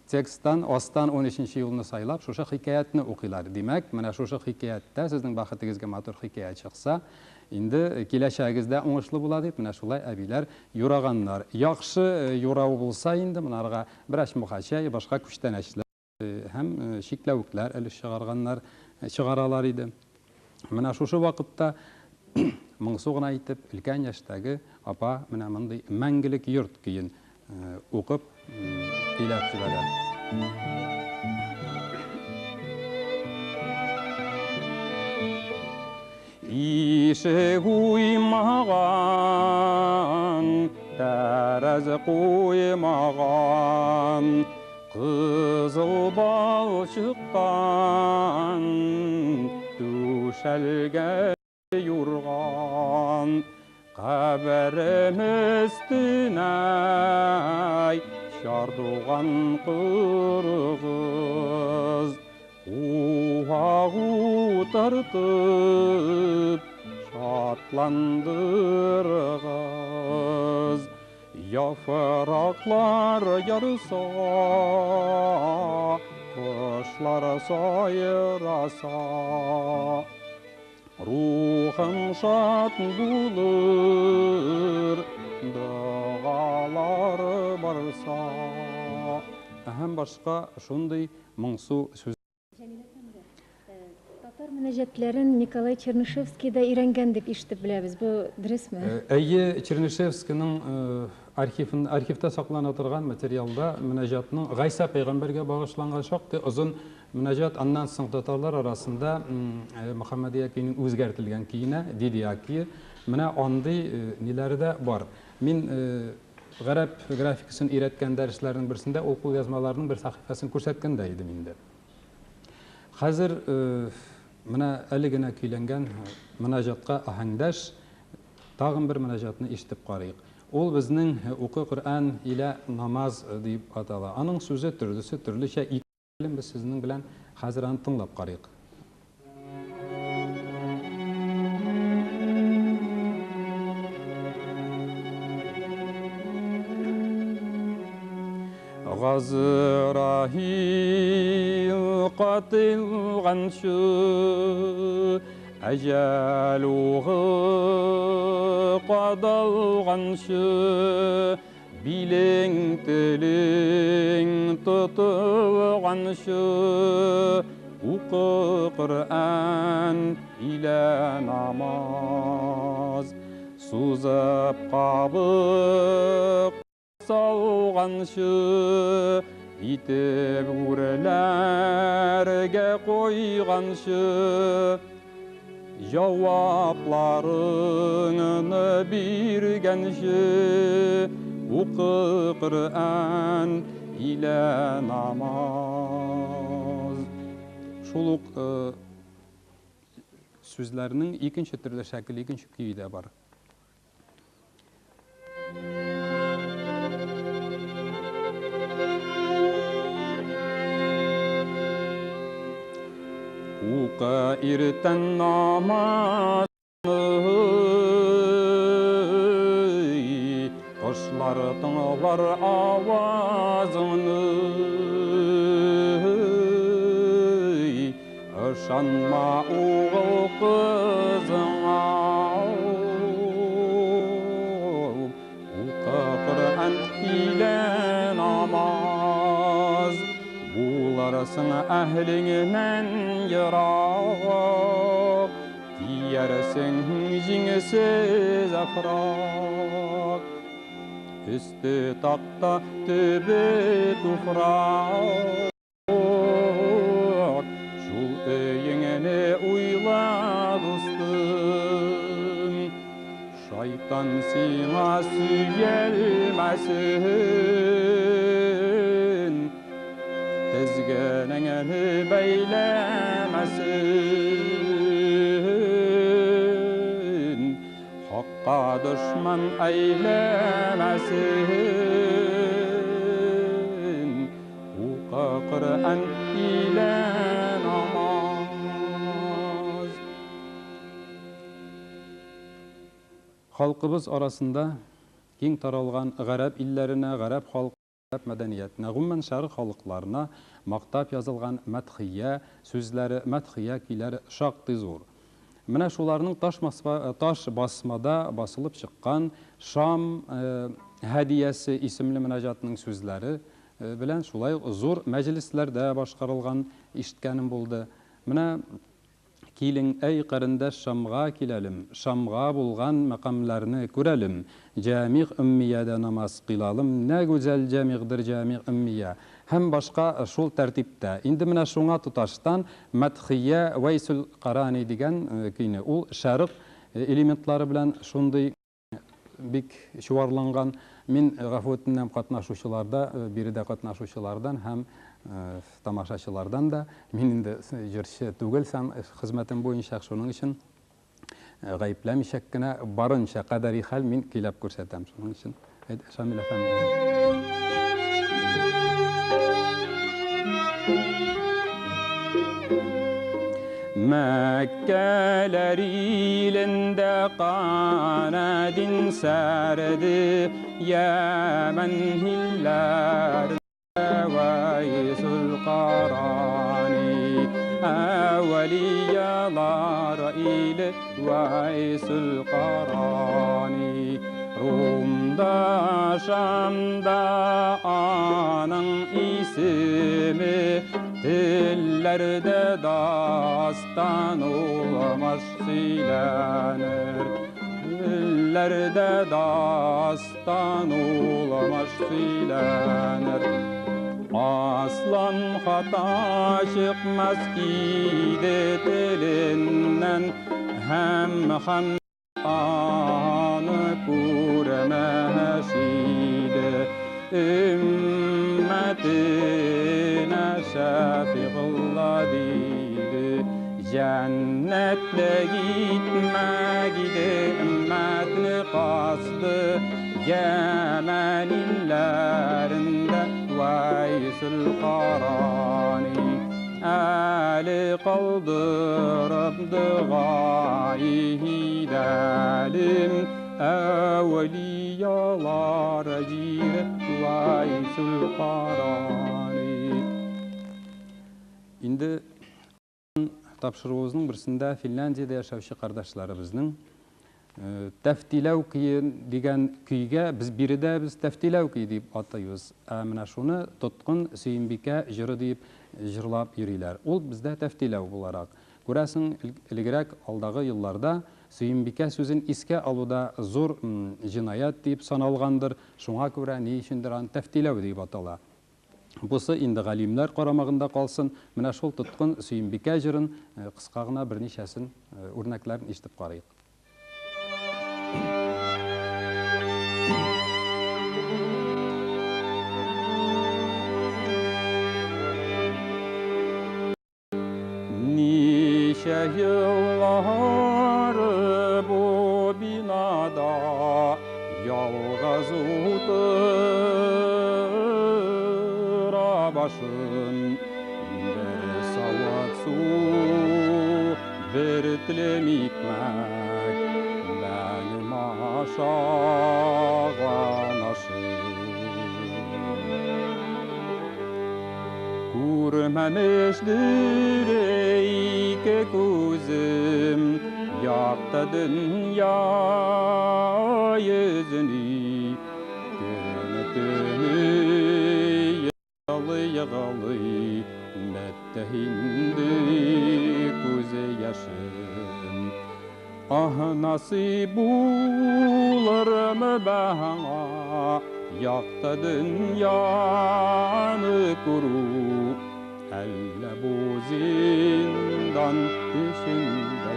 Тексттан астан унөченче юлны сайлап, шушы хикәятне укыйлар. Димәк, менә шушы хикәяттә сезнең бәхетегезгә матур хикәят чыкса, инде киләчәгегез дә уңышлы була дип, менә шулай әбиләр юраганнар. Яхшы юрау булса инде, монарга бераз муха чәй, башка күчтәнәчләр һәм чикләвекләр өлеш чыгарганнар, чыгаралар иде. Менә шушы вакытта моңсу гына итеп өлкән яшьтәге апа менә мондый Мәңгелек йорт көен укып көйләп җибәрә. Ишек уймаган, тәрәз куймаган, кызыл балчыктан түшәлгән юрган, каберем өстенә чардуган корыгыз, куак утыртып шатландырыгыз. Яфраклар ярса, кошлар сайраса, рухым шат булыр, догалар барса. Һәм башка шундый моңсу сүз. Җәмил әфәнде, татар мөнәҗәтләрен Николай Чернышевский да өйрәнгән дип ишетеп беләбез. Бу дөресме? Әйе, Чернышевскийның архивын, архивта саклана торган материалда мөнәҗәтнең Гайсә пәйгамбәргә багышланган шактый озын мөнәҗәт, аннан соң татарлар арасында Мөхәммәдия көенең үзгәртелгән көенә, Дидия көе, менә андый ниләре дә бар. Мин гарәп графикасын өйрәткән дәресләрнең берсендә ул кулъязмаларның бер сәхифәсен күрсәткән дә идем инде. Хәзер менә әле генә көйләнгән мөнәҗәткә аһәңдәш тагын бер мөнәҗәтне ишетеп карыйк. Ул безнең Укы Коръән илә намаз дип атала. Аның сүзе төрлесе төрлечә ике без сезнең белән хәзер аны тыңлап карыйк. Газраил катылганчы, әҗәл угы кадалганчы, билең телең тотылганчы, укы Коръән илә намаз. Сузып кабык салганчы, итеп үрләргә куйганчы, җавапларыңны биргәнче, укы Коръән илә намаз. Шул ук сүзләрнең икенче төрле шәкел, икенче көе дә бар. Укы иртән намазны, кошлар тыңлар авазыңны. Ышанма угыл кызыңа, укы Коръән илә намаз. Буларсың әһлеңнән ерак, тиярсең җиңсез әфрак. Өсте такта, төбе туфрак. Шул өеңне уйла, дустым. Шайтан сиңа сөялмәсен, тезгенеңне бәйләмәсен, хакка дошман әйләмәсен. Укы Коръән илә намаз. Халкыбыз арасында киң таралган гарәп илләренә, гарәп халкы мәдәниятенә, гомумән шәрык халыкларына мактап язылган мәдхия сүзләре, мәдхия көйләре шактый зур. Менә шуларның таш, таш басмада басылып чыккан Шам һәдиясе исемле мөнәҗәтнең сүзләре белән шулай ук зур мәҗлесләрдә башкарылган ишеткәнем булды. Менә Килең, әй карендәш, Шамга киләлем, Шамга булган мәкамләрне күрәлем, Җәмигъ Өммиядә намаз кыйлалым, нә гүзәл җәмигъдер җәмигъ Өммия һәм башка шул тәртиптә. Инде менә шуңа тоташтан Мәдхия Вәйсүл Карани дигән көйне, ул шәрык элементлары белән шундый бик чуарланган. Мин гафу үтенәм катнашучыларда, биредә катнашучылардан һәм тамашачылардан да. Мин инде җырчы түгел сан хезмәтем буенча, шуның өчен гаепләмичә кенә барынча кадәри хәл мин көйләп күрсәтәм. Шуның өчен Шамил әфәнде. Мәккәләр илендә канадин сәрде, Йәмән һилләр Вәйсул Карани, Әвәлиялар иле Вәйсул Карани. Румда, Шамда аның исеме, телләрдә дастан уламаш сөйләнер. Телләрдә дастан уламаш сөйләнер. Аслан хата чыкмас иде теленнән, һәм хан аны күрмәс иде. Өммәтенә шәфигулла диде. Җәннәтле гитмәк иде өммәтне касды. Йәмән илләрендә Вәйсел Карани. Әле калдырып догай һидәлем, әүлиялар җире Вәйсел Карани. Инде тапшыруыбызның берсендә Финляндиядә яшәүче кардәшләребезнең Тәфтиләү көе дигән көйгә без биредә без Тәфтиләү көе дип атыйбыз. Ә менә шуны Тоткын Сөембикә җыры диеп җырлап йөриләр. Ул бездә Тәфтиләү буларак. Күрәсең, элегрәк алдагы елларда Сөембикә сүзен искә алу да зур җинаять диеп саналгандыр, шуңа күрә ни өчендер аны Тәфтиләү диеп атала. Бусы инде галимнәр карамагында калсын. Менә шул Тоткын Сөембикә җырын кыска гына берничәсен үрнәкләрен ишетеп карыйк. Ничә еллар бу бинада ялгыз утыра башым, бер савыт су, бер телем икмәк, бәнем ашаган ашым. Күрмәмештер ике күзем якты дөнья йөзени. Көне төне елый-елый бетте инде күзе яшем. Аһ, насыйп булырмы баңа якты дөньяны күрү, әллә бу зиндан эчендә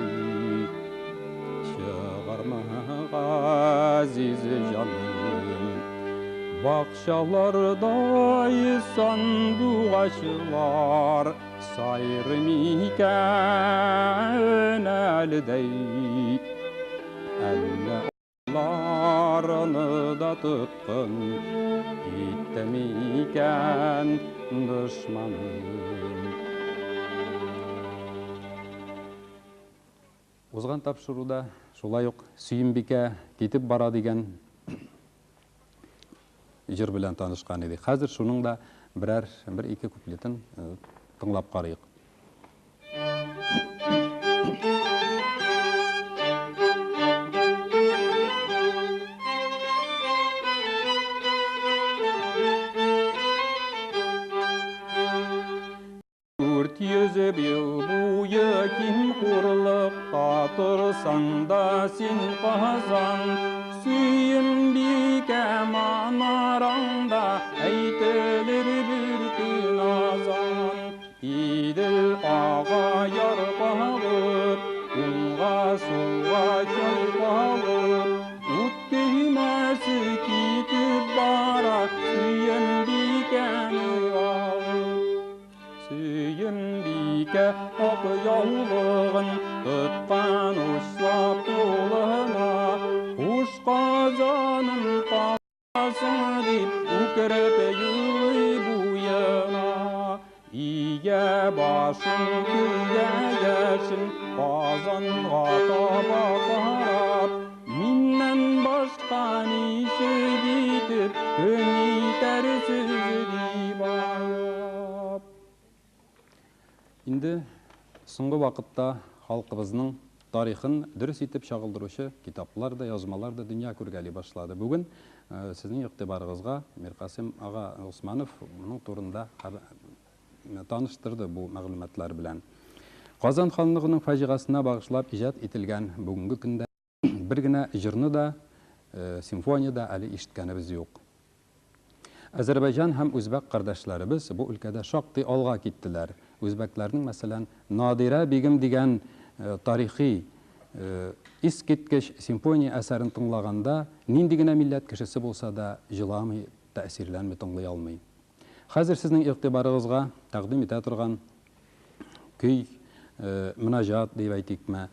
чыгармы газиз җаным? Бакчалардай сандугачлар сайрый микән әледәй, әллә аларны да тоткын итте микән дошманым? Узган тапшыруда шулай ук Сөембикә китеп бара дигән җыр белән танышкан идек. Хәзер шуның да берәр бер-ике куплетын тыңлап карыйк. 400 ел буе ким хурлыкта торсаң да син, Казан, Сөембикә манараңда әйтелер бер көн азан. Идел ага яр кагып, уңга сулга чайкалып, ут көймәсе китеп бара Сөембикәне алып. Сөембикә ак яулыгын тоткан учлап кулына, хуш, Казаным, каласың дип үкереп елый буена. Ия башын көлгә яшен Казанга таба карап, миннән башка ничек итеп көн итәрсез дип аяп. Инде соңгы вакытта халкыбызның тарихын дөрес итеп чагылдыручы китаплар да, язмалар да дөнья күргәли башлады. Бүген сезнең игътибарыгызга Миркасыйм ага Усманов моның турында таныштырды бу мәгълүматлар белән. Казан ханлыгының фаҗигасына багышлап иҗат ителгән бүгенге көндә бер генә җырны да, симфония да әле ишеткәнебез юк. Азәрбайҗан һәм үзбәк кардәшләребез бу өлкәдә шактый алга киттеләр. Үзбәкләрнең, мәсәлән, Надирә бигем дигән тарихи искиткеч симфония әсәрен тыңлаганда, нинди генә милләт кешесе булса да, җыламый, тәэсирләнми тыңлый алмый. Хәзер сезнең игътибарыгызга тәкъдим итә торган көй, мөнәҗәт дип әйтикме,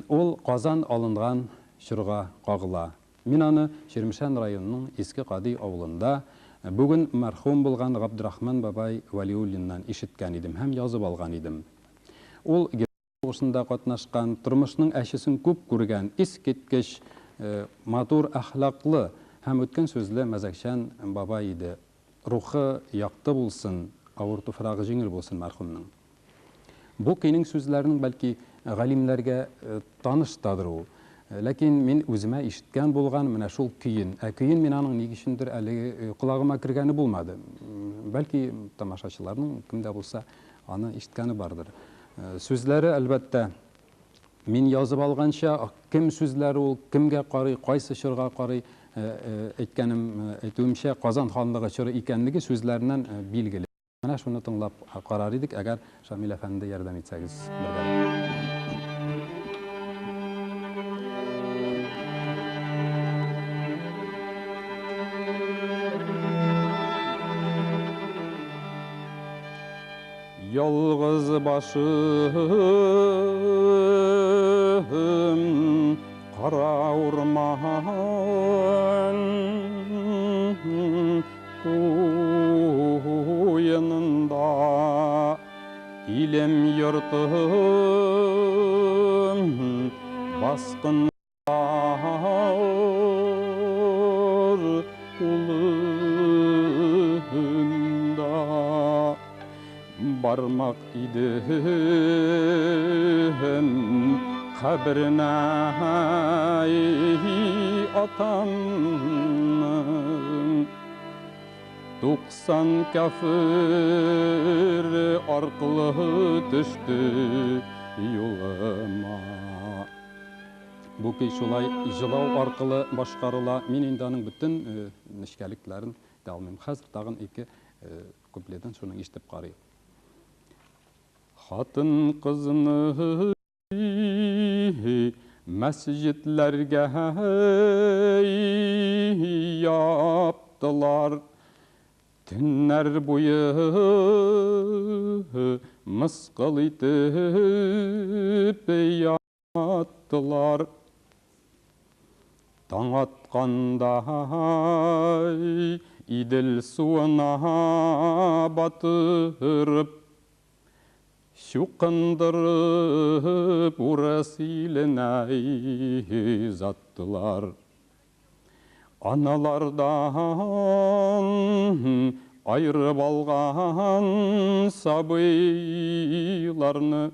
ул Казан алынган чорга кагыла. Мин аны Чирмешән районының Иске Кади авылында бүген мәрхүм булган Габдрахман бабай Вәлиуллиннан ишеткән идем һәм язып алган идем. Ул сугышында катнашкан, тормышның әчесен күп күргән, искиткеч матур әхлаклы һәм үткен сүзле мәзәкчән бабай иде. Рухы якты булсын, авыр туфрагы җиңел булсын мәрхүмнең. Бу көйнең сүзләренең бәлки галимнәргә таныш тадыр ул. Ләкин мин үземә ишеткән булган менә шул көен. Ә көен мин аның ни өчендер әлеге колагыма кергәне булмады. Бәлки тамашачыларның кем дә булса аны ишеткәне бардыр. Сүзләре, әлбәттә, мин язып алганча, кем сүзләре ул, кемгә карый, кайсы чорга карый, әйткәнем, әйтүемчә, Казан ханлыгы чоры икәнлеге сүзләреннән билгеле. Менә шуны тыңлап карар идек, әгәр Шамил әфәнде ярдәм итсәгез бергәләп. Ялгыз башым кара урман куенында, илем йортым баскыннар кулында. Бармак идем каберенә атамның, 90 кафир аркылы төште юлыма. Бу көй шулай җылау аркылы башкарыла. Мин инде аның бөтен нечкәлекләрен әйтә алмыйм. Хәзер тагын ике куплетын шуның ишетеп карыйк. Хатын кызны мәсҗидләргә яптылар. Төннәр буе мыскыл итеп яттылар. Таң атканда Идел суына батырып, чукындырып урыс иленә озаттылар. Аналардан айырып алган сабыйларны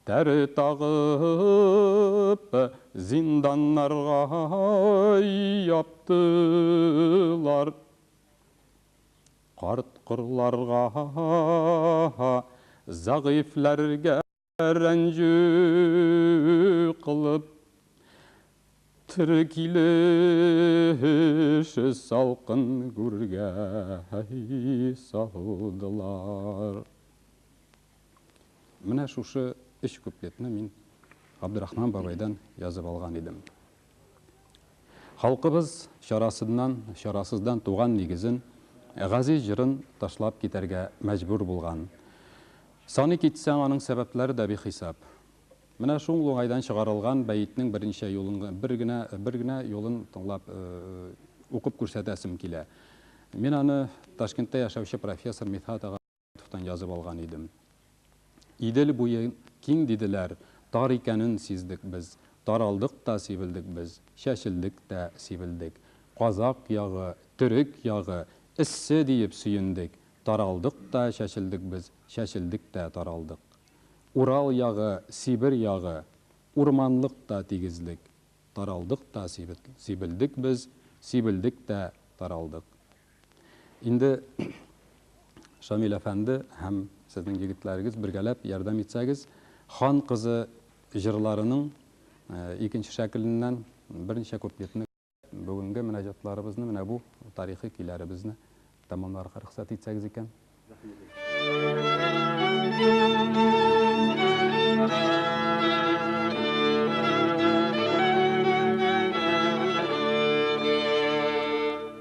тәре тагып зинданнарга яптылар. Карт корларга, зәгыйфьләргә рәнҗү кылып, тере килеш салкын гүргә салдылар. Менә шушы өч куплетны мин Габдрахман бабайдан язып алган идем. Халкыбыз чарасыннан, чарасыздан туган нигезен, газиз җырын ташлап китәргә мәҗбүр булган. Саный китсәң, аның сәбәпләре дә бихисап. Менә шул уңайдан чыгарылган бәетнең берничә юлын, бер генә, бер генә юлын тыңлап, укып күрсәтәсем килә. Мин аны Ташкентта яшәүче профессор Мидхат ага язып алган идем. Идел буе киң диделәр, тар икәнен сиздек без. Таралдык та сибелдек без, чәчелдек тә сибелдек. Казак ягы, төрек ягы, эссе диеп сөендек. Таралдык та чәчелдек без, чәчелдек тә таралдык. Урал ягы, Сибир ягы, урманлык та тигезлек. Таралдык та сибелдек без, сибелдек тә таралдык. Инде Шамил әфәнде һәм сезнең егетләрегез бергәләп ярдәм итсәгез, хан кызы җырларының икенче шәкеленнән берничә куплетны бүгенге мөнәҗәтләребезне, менә бу тарихи көйләребезне тәмамларга рөхсәт итсәгез икән.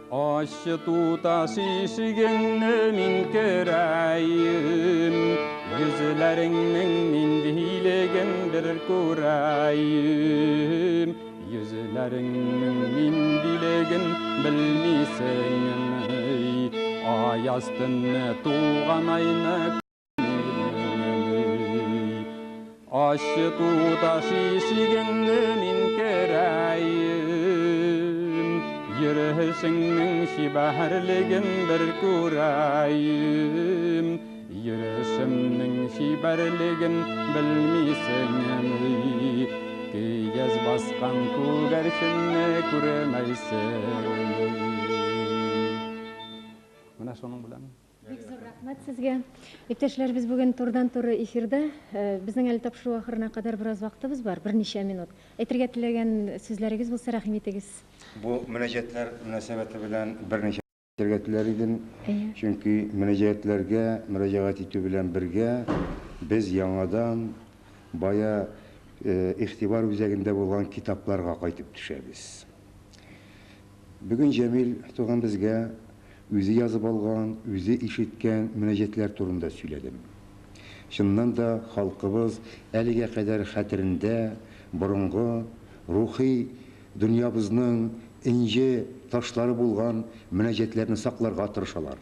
Ачы туташ ишегеңне мин керәем, йөзләреңнең ниндилеген бер күрәем. Йөзләреңнең Күзләреңнең ниндилеген белмисеңме? Аяз төнне туган айны күрмидеңме? Ачы туташ ишегеңне мин керәем, Йөрешеңнең чибәрлеген бер күрәем. Йөрешемнең чибәрлеген белмисеңме? Көйгәз баскан күгәрченне күрмәйсеңме? Менә шуның белән. Бик зур рәхмәт сезгә. Иптәшләр, без бүген турыдан-туры эфирда. Безнең әле тапшыру ахырына кадәр бераз вакытыбыз бар, берничә минут. Әйтергә теләгән сүзләрегез булса, рәхим итегез. Бу мөнәҗәтләр мөнәсәбәте белән берничә әйтергә теләр идем. Чөнки мөнәҗәтләргә мөрәҗәгать итү белән бергә без яңадан бая игътибар үзәгендә булган китапларга кайтып төшәбез. Бүген Җәмил туган безгә үзе язып алган, үзе ишеткән мөнәҗәтләр турында сөйләдем. Чыннан да халкыбыз әлегә кадәр хәтерендә борынгы рухи дөньябызның энҗе ташлары булган мөнәҗәтләрне сакларга тырышалар.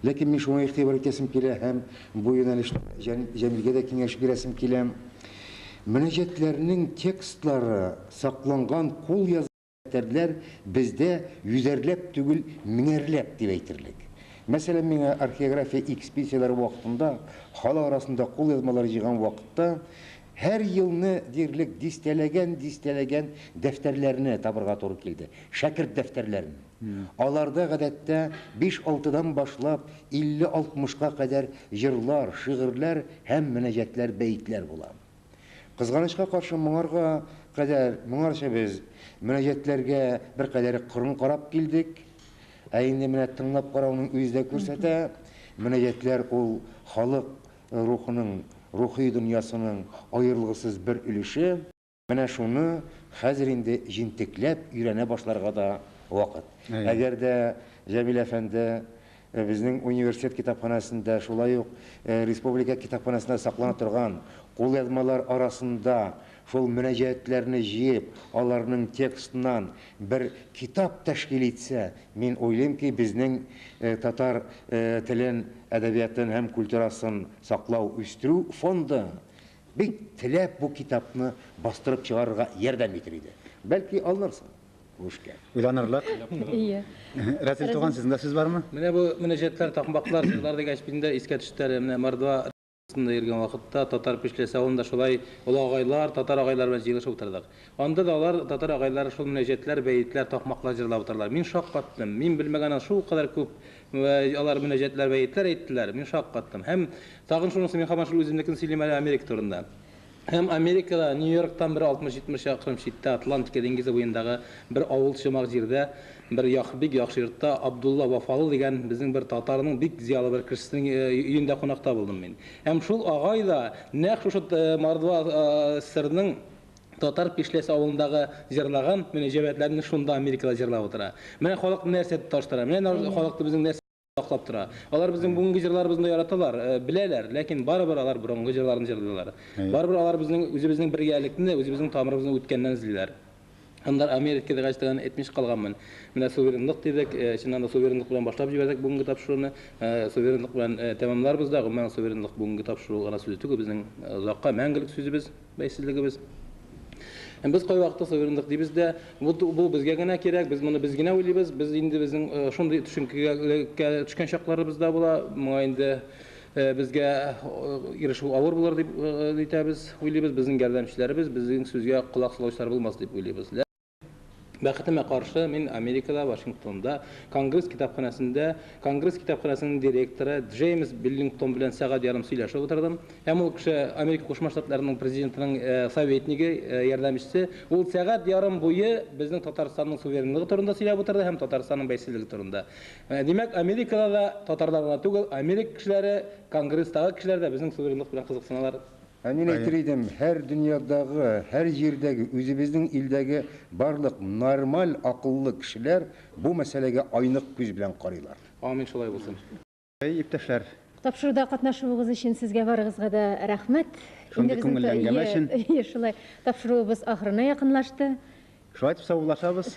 Ләкин мин шуңа игътибар итәсем килә һәм бу юнәлештә Җәмилгә дә киңәш бирәсем килә. Мөнәҗәтләрнең текстлары сакланган кул дәфтәрләр бездә йөзәрләп түгел, меңәрләп дип әйтерлек. Мәсәлән, миңа археография экспедицияләре вакытында халык арасында кул язмалар җыйган вакытта һәр елны диярлек дистәләгән-дистәләгән дәфтәрләрне табырга туры килде. Шәкерт дәфтәрләрен. Аларда гадәттә 5-6-дан башлап 50-60-ка кадәр җырлар, шигырьләр һәм мөнәҗәтләр, бәетләр була. Кызганычка каршы, моңарга кадәр, моңарча без мөнәҗәтләргә беркадәр кырын карап килдек. Ә инде менә тыңлап карауның үзе дә күрсәтә, мөнәҗәтләр ул халык рухының, рухи дөньясының аерылгысыз бер өлеше. Менә шуны хәзер инде җентекләп өйрәнә башларга да вакыт. Әгәр дә Җәмил әфәнде безнең университет китапханәсендә, шулай ук республика китапханәсендә саклана торган кулъязмалар арасында шул мөнәҗәтләрне җыеп, аларның текстыннан бер китап тәшкил итсә, мин уйлыйм ки, безнең татар телен, әдәбиятын һәм культурасын саклау, үстерү фонды бик теләп бу китапны бастырып чыгарырга ярдәм итер иде. Бәлки алынырсың бу эшкә. Уйланырлык. Ие. Рәсил туган, сезнең дә сүз бармы? Менә бу мөнәҗәтләр, такмаклар, җырлар дигәч, миндә искә төште әле. Менә Мордва йөргән вакытта татар Пишләсе авылында шулай олы агайлар, татар агайлар белән җыелышып утырдык. Анда да алар, татар агайлары, шул мөнәҗәтләр, бәетләр, такмаклар җырлап утырдылар. Мин шаккаттым. Мин белмәгән шул кадәр күп алар мөнәҗәтләр, бәетләр әйттеләр. Мин шаккаттым. Һәм тагын шунысы, мин һаман шул үземнекен сөйлим әле Америка турында. Һәм Америкада, Нью-Йорктан бер 60-70 чакрым читтә, Атлантика диңгезе буендагы бер авыл чымак җирдә, бер бик яхшы йортта Абдулла Вафалы дигән безнең бер татарның бик зыялы бер кешесенең өендә кунакта булдым мин. Һәм шул агай да нәкъ шушы Мордва СССРның татар Пишләсе авылындагы җырлаган мөнәҗәтләрне шунда Америкада җырлап утыра. Менә халык нәрсә тоташтыра. Менә халыкны безнең нәрсә саклап тора. Алар безнең бүгенге җырларыбызны яраталар, беләләр, ләкин барыбер алар борынгы җырларын җырлыйлар. Барыбер алар безнең үзебезнең бергәлекне, үзебезнең тамырыбызны үткәннән эзлиләр. Анда Америкада качтыган әйтмеш калганмын. Менә суверенлык дидек, чыннан да суверенлык белән башлап җибәрдек бүгенге тапшыруны. Суверенлык белән тәмамларбыз да, гомумән суверенлык бүгенге тапшыру гына сүзе түгел, безнең озакка мәңгелек сүзебез, бәйсезлегебез. Һәм без кайвакытта суверенлык дибез дә, бу безгә генә кирәк, без моны без генә уйлыйбыз, без инде безнең шундый төшенкегә төшкән чакларыбыз да була, моңа инде безгә ирешү авыр булыр дип әйтәбез, уйлыйбыз, безнең ярдәмчеләребез, безнең сүзгә колак салучылар булмас дип уйлыйбыз. Бәхетемә каршы, мин Америкада, Вашингтонда, Конгресс китапханәсендә, Конгресс китапханәсенең директоры Джеймс Биллингтон белән сәгать ярым сөйләшеп утырдым. Һәм ул кеше Америка Кушма Штатларының президентының советнигы, ярдәмчесе. Ул сәгать ярым буе безнең Татарстанның суверенлыгы турында сөйләп утырды һәм Татарстанның бәйсезлеге турында. Димәк, Америкада да татарлар гына түгел, Америка кешеләре, Конгресстагы кешеләр дә безнең суверенлык белән кызыксыналар. Ә мин әйтер идем, һәр дөньядагы, һәр җирдәге, үзебезнең илдәге барлык нормаль акыллы кешеләр бу мәсьәләгә айнык күз белән карыйлар. Амин, шулай булсын. Әй, иптәшләр. Тапшыруда катнашуыгыз өчен сезгә барыгызга да рәхмәт. Шундый күңелле әңгәмә өчен. Шулай. Тапшыруыбыз ахырына якынлашты. Шулай итеп саубуллашабыз.